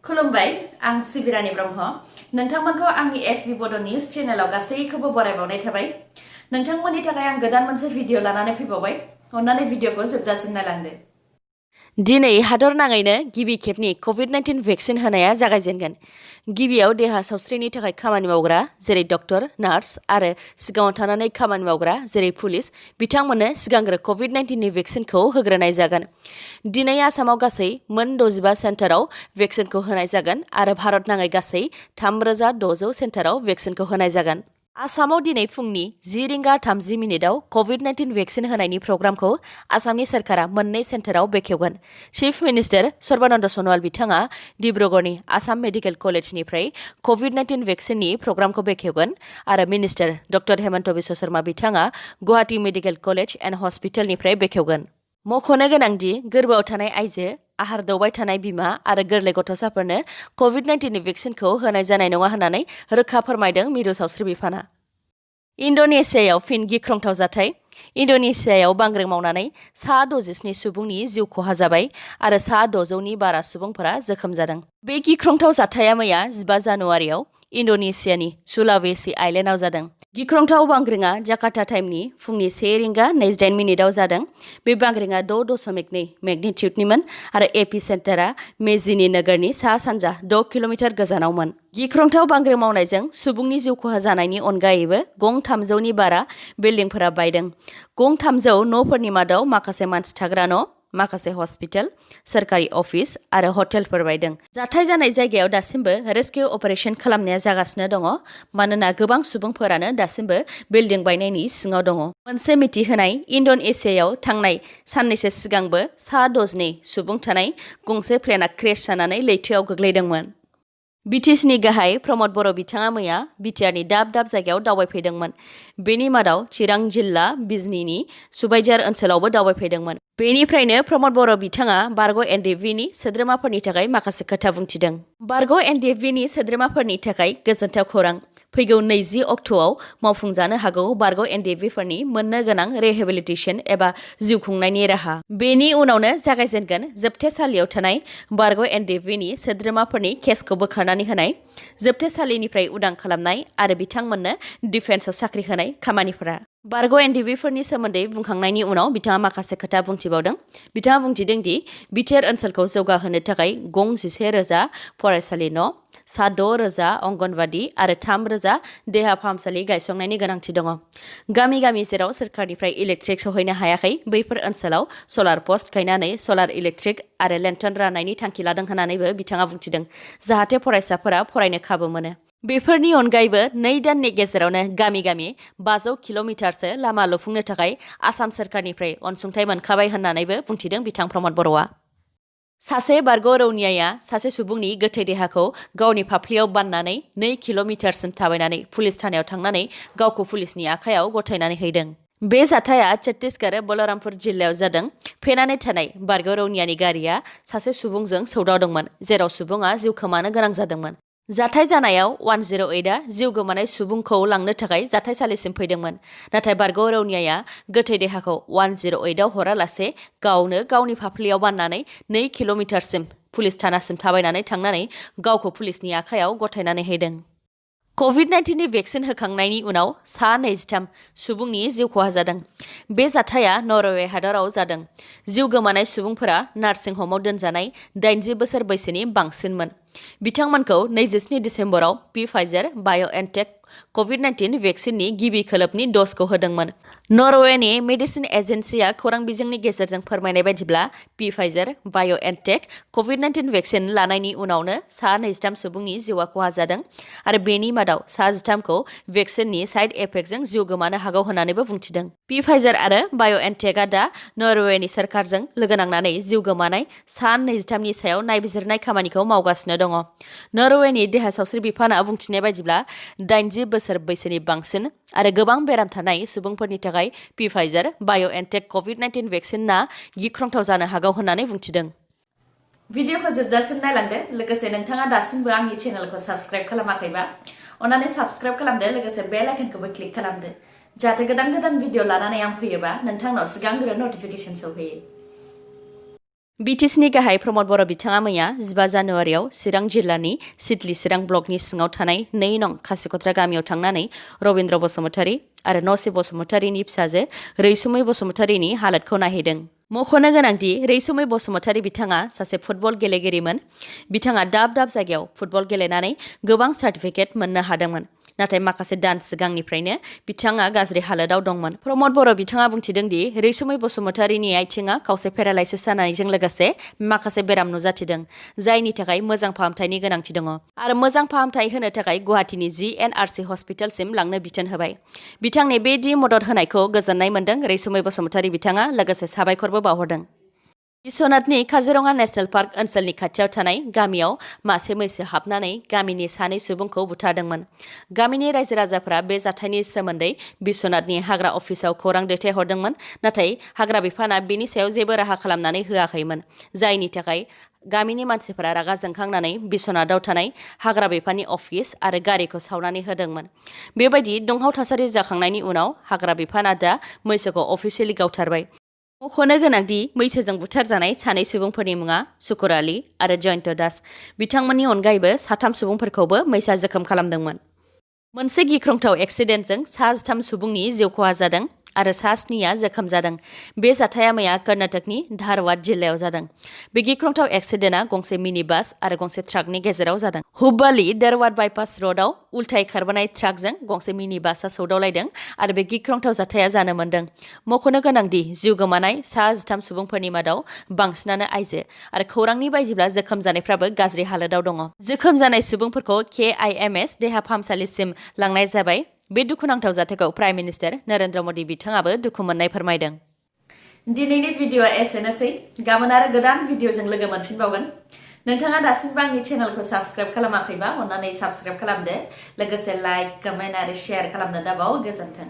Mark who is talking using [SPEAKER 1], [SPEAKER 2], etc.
[SPEAKER 1] खुलुमबाय आं सिबिरानि ब्रह्म नोंथांमोनखौ आंनि एसबी बड' निउज चेनेलाव गासैखौबो बरायबावनाय थाबाय नोंथांमोननि थाखाय आं गोदान मोनसे भिडिअ लानानै फैबावबाय अन्नानै भिडिअखौ जोबजासिम नायलांदो दिनै हादरनाङैनो गिबि खेबनि कभिड-19 भेक्सिन होनाया जागायजेनगोन गिबियाव देहा सावस्रिनि थाखाय खामानि मावग्रा जेरै डक्टर नार्स आरो सिगाङाव थानानै खामानि मावग्रा जेरै पुलिस बिथांमोननो सिगांग्रो कभिड-19 नि भेक्सिनखौ होग्रोनाय जागोन दिनै आसामाव गासै मोन 65 सेन्टाराव भेक्सिनखौ होनाय जागोन आरो भारतनाङै गासै 3600 सेन्टाराव भेक्सिनखौ होनाय जागोन आसामाव दिनै फुंनि 10:30 कभिड-19 भेक्सिन होनायनि प्रग्रामखौ आसामनि सोरखारा मोननै सेन्टाराव बेखेवगोन चिफ मिनिस्टार सर्बानन्द सन'वाल बिथाङा डिब्रुगड़नि आसाम मेडिकेल कलेजनिफ्राय कभिड-19 भेक्सिननि प्रग्रामखौ बेखेवगोन आरो मिनिस्टार डक्टर हेमन्त बिश्व शर्मा बिथाङा गुवाहाटी मेडिकेल कलेज एन्ड हस्पिटालनिफ्राय बेखेवगोन मख'नो गोनांदि गोरबोआव थानाय आइजो आहार दौबाय थानाय बिमा आरो गोरलै गथ'साफोरनो कभिड-19 भेक्सिनखौ होनाय जानाय नङा होननानै रोखा फोरमायदों मिरु सावस्रि बिफाना इन्ड'नेसियायाव फिन गिख्रंथाव जाथाय इन्ड'नेसियायाव बांग्रिं मावनानै सा 67 सुबुंनि जिउ खहा जाबाय आरो सा 600नि बारा सुबुंफोरा जोखोम जादों बे गिख्रंथाव जाथाया मैया 15 जानुवारियाव इन्ड'नेसियानि सुलावेसी आइलेन्डआव जादों गिख्रंथाव बांग्रिंआ जाकार्ता टाइमनि फुंनि 1:28 जादों बे बांग्रिंआ 6.2 मेगनिटिउडनिमोन आरो एपि सेन्टारा मेजिनी नोगोरनि सा सानजा 6 किल'मिटार गोजानावमोन गिख्रंथाव बांग्रिं मावनायजों सुबुंनि जिउ खहा जानायनि अनगायैबो गं 300नि बारा बिल्डिंफोरा बायदों गं 300 न'फोरनि मादाव माखासे मानसि थाग्रा न' माखासे हस्पिटाल सोरखारि अफिस आरो हटेलफोर बायदों जाथाय जानाय जायगायाव दासिमबो रेस्किउ अपारेशन खालामनाया जागासिनो दङ मानोना गोबां सुबुंफोरानो दासिमबो बिल्डिं बायनायनि सिङाव दङ मोनसे मिथिहोनाय इन्ड'नेसियायाव थांनाय साननैसो सिगांबो सा 62 सुबुं थानाय गंसे प्लेनआ क्रेश जानानै लैथोआव गोग्लैदोंमोन बिटिसिनि गाहाय प्रमद बर' बिथाङा मैया बिटिआरनि दाब दाब जायगायाव दावबायफैदोंमोन बेनि मादाव चिरां जिल्ला बिजनीनि सुबाइजार ओनसोलावबो दावबायफैदोंमोन बेनिफ्रायनो प्रमद बर' बिथाङा बारग' एनडिएफबिनि सोद्रोमाफोरनि थाखाय माखासे खोथा बुंथिदों बारग' एनडिएफबिनि सोद्रोमाफोरनि थाखाय गोजोनथाव खौरां फैगौ 20 अक्ट'आव मावफुंजानो हागौ बारग' एनडिएफबिफोरनि मोननो गोनां रिहेबिलिटेसन एबा जिउ खुंनायनि राहा बेनि उनावनो जागायजेनगोन जोबथेसालियाव थानाय बारग' एनडिएफबिनि सोद्रोमाफोरनि केसखौ बोखारनानै होनाय जोबथेसालिनिफ्राय उदां खालामनाय आरो बिथांमोननो डिफेन्सआव साख्रि होनाय खामानिफोरा बारग' एनडिएफबिफोरनि सोमोन्दै बुंखांनायनि उनाव बिथाङा माखासे खोथा बुंथिबावदों बिथाङा बुंथिदों दि बिटिआर ओनसोलखौ जौगाहोनो थाखाय गं 11,000 फरायसालि न' सा 6,000 अंगनवाडी आरो 3,000 देहा फाहामसालि गायसंनायनि गोनांथि दङ गामि गामि जेराव सोरखारनिफ्राय इलेक्ट्रिक सौहैनो हायाखै बैफोर ओनसोलाव सलार पस्ट गायनानै सलार इलेक्ट्रिक आरो लेन्टन राननायनि थांखि लादों होननानैबो बिथाङा बुंथिदों जाहाथे फरायसाफोरा फरायनो खाबु मोनो बेफोरनि अनगायैबो 2 दाननि गेजेरावनो गामि गामि 500 किल'मिटारसो लामा लुफुंनो थाखाय आसाम सोरखारनिफ्राय अनसुंथाइ मोनखाबाय होननानैबो बुंथिदों बिथां प्रमद बर'आ सासे बारग' रौनियाया सासे सुबुंनि गोथै देहाखौ गावनि फाफ्लियाव बाननानै 2 किल'मिटारसिम थाबायनानै पुलिस थानायाव थांनानै गावखौ पुलिसनि आखायाव गथायनानै हैदों बे जाथाया छत्तीसगढ़ बलरामपुर जिल्लायाव जादों फेनानै थानाय बारग' रौनियानि गारिया सासे सुबुंजों सौदावदोंमोन जेराव सुबुङा जिउ खोमानो गोनां जादोंमोन जाथाय जानायाव 108आ जिउ गोमानाय सुबुंखौ लांनो थाखाय जाथायसालिसिम फैदोंमोन नाथाय बारग' रौनियाया गोथै देहाखौ 108आव हरालासे गावनो गावनि फाफ्लियाव बाननानै 2 किल'मिटारसिम पुलिस थानासिम थाबायनानै थांनानै गावखौ पुलिसनि आखायाव गथायनानै हैदों कभिड-19 नि भेक्सिन होखांनायनि उनाव सा 23 सुबुंनि जिउ खहा जादों बे जाथाया नरवे हादराव जादों जिउ गोमानाय सुबुंफोरा नार्सिं हमाव दोनजानाय 80 बोसोर बैसोनि बांसिनमोन बिथांमोनखौ 27 दिसेम्बराव फाइजार बाय'एनटेक कभिड-19 भेक्सिननि गिबि खोलोबनि द'जखौ होदोंमोन नरवेनि मेडिसिन एजेन्सिया खौरां बिजोंनि गेजेरजों फोरमायनाय बायदिब्ला फाइजार बाय'एनटेक कभिड-19 भेक्सिन लानायनि उनावनो सा 23 सुबुंनि जिउआ खहा जादों आरो बेनि मादाव सा 13खौ भेक्सिननि साइड एफेक्टजों जिउ गोमानो हागौ होननानैबो बुंथिदों फाइजार आरो बाय'एनटेकआ दा नरवेनि सोरखारजों लोगो नांनानै जिउ गोमानाय सा 23नि सायाव नायबिजिरनाय खामानिखौ मावगासिनो दङ नरवेनि देहा सावस्रि बिफाना बुंथिनाय बायदिब्ला 80 बोसोर बैसोनि बांसिन आरो गोबां बेराम थानाय सुबुंफोरनि थाखाय फाइजार बाय'एनटेक कभिड-19 भेक्सिनआ गिख्रंथाव जानो हागौ होननानै बुंथिदों भिडिअखौ जोबजासिम नायलांदो लोगोसे नोंथाङा दासिमबो आंनि चेनेलखौ साबस्क्राइब खालामाखैबा अन्नानै साबस्क्राइब खालामदो लोगोसे बेल आइकनखौबो क्लिक खालामदो जाहाथे गोदान गोदान भिडिअ लानानै आं फैयोबा नोंथांनाव सिगांग्रो नटिफिकेसन सौहैयो बिटिसिनि गाहाय प्रमद बर' बिथाङा मैया 15 जानुवारियाव चिरां जिल्लानि सिडली चिरां ब्लकनि सिङाव थानाय 2 नं खासिकत्रा गामियाव थांनानै रबिन्द्र बसुमतारी आरो नसिब बसुमतारीनि फिसाजो रैसुमै बसुमतारीनि हालोदखौ नायहैदों। मख'नो गोनांदि रैसुमै बसुमतारी बिथाङा सासे फुटबल गेलेगिरिमोन। बिथाङा दाब दाब जायगायाव फुटबल गेलेनानै गोबां सार्टिफिकेट मोननो हादोंमोन। नाथाय माखासे दान सिगांनिफ्रायनो बिथाङा गाज्रि हालोदाव दंमोन। प्रमद बर' बिथाङा बुंथिदों दि रैसुमै बसुमतारीनि आथिङा खावसे पेरालाइसिस जानायजों लोगोसे माखासे बेराम नुजाथिदों, जायनि थाखाय मोजां फाहामथायनि गोनांथि दङ आरो मोजां फाहामथाय होनो थाखाय गुवाहाटीनि GNRC हस्पिटालसिम लांनो बिथोन होबाय। बिथांनि बेदि मदद होनायखौ गोजोननाय मोनदों रैसुमै बसुमतारी बिथाङा लोगोसे साबायखरबो बावहरदों। बिश्वनाथनि काजिरङा नेशनेल पार्क ओनसोलनि खाथियाव थानाय गामियाव मासे मैसो हाबनानै गामिनि 2 सुबुंखौ बुथारदोंमोन। गामिनि रायजो राजाफोरा बे जाथायनि सोमोन्दै बिश्वनाथनि हाग्रा अफिसाव खौरां दैथायहरदोंमोन, नाथाय हाग्रा बिफाना बेनि सायाव जेबो राहा खालामनानै होआखैमोन, जायनि थाखाय गामिनि मानसिफोरा रागा जोंखांनानै बिश्वनाथआव थानाय हाग्रा बिफाननि अफिस आरो गारिखौ सावनानै होदोंमोन। बेबायदि दुंहाव थासारि जाखांनायनि उनाव हाग्रा बिफाना दा मैसोखौ अफिसियेलि गावथारबाय। मख'नो गोनांदि मैसोजों बुथारजानाय 2 सुबुंफोरनि मुङा सुकुर आली आरो जयन्त दास। बिथांमोननि अनगायैबो 3 सुबुंफोरखौबो मैसोआ जोखोम खालामदोंमोन। मोनसे गिख्रंथाव एक्सिडेन्टजों 3 सुबुंनि जिउ खहा जादों आरो 7 जोखोम जादों। बे जाथाया मैया कर्नाटकनि धारवाड़ जिल्लायाव जादों। बे गिख्रंथाव एक्सिडेन्टआ गंसे मिनि बास आरो गंसे ट्राकनि गेजेराव जादों। हुब्बाली धारवाड़ बाइपास र'डआव उल्थायै खारबोनाय ट्राकजों गंसे मिनि बासआ सौदावलायदों आरो बे गिख्रंथाव जाथाया जानो मोन्दों। मख'नो गोनांदि जिउ गोमानाय 13 सुबुंफोरनि मादाव बांसिनानो आइजो आरो खौरांनि बायदिब्ला जोखोम जानायफ्राबो गाज्रि हालोदाव दङ। जोखोम जानाय सुबुंफोरखौ KIMS देहा फाहामसालिसिम लांनाय जाबाय। बे दुखुनांथाव जाथायखौ प्राइम मिनिस्टार नरेन्द्र मदि बिथाङाबो दुखु मोननाय फोरमायदों। दिनैनि भिडिअ'आ एसेनोसै। गाबोन आरो गोदान भिडिअ'जों लोगो मोनफिनबावगोन। नोंथाङा दासिमबो आंनि चेनेलखौ साबस्क्राइब खालामाखैबा अन्नानै साबस्क्राइब खालामदो। लोगोसे लाइक, कमेन्ट आरो शेयार खालामनो दाबाव। गोजोन्थों।